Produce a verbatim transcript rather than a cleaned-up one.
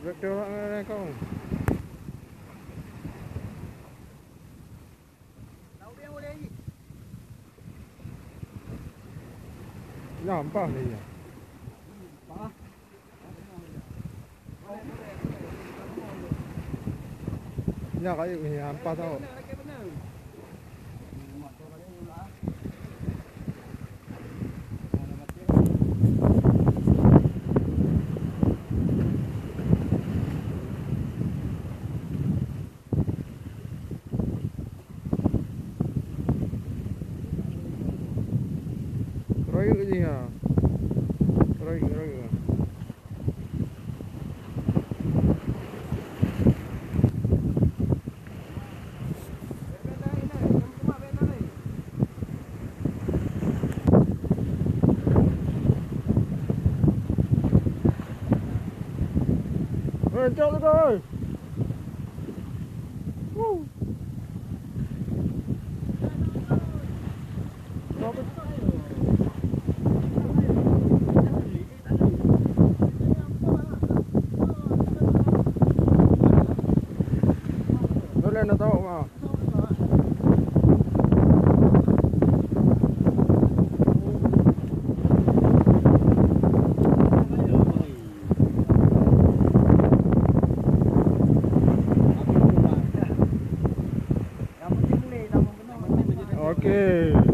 Betul lah, kong. Nyampah ni ya. Ya, kayu ni nyampah tau. Keroyok je ha. Keroyok, keroyok. Oi, cok tu, oi. Woo. Boleh nak tahu, ah. Okey.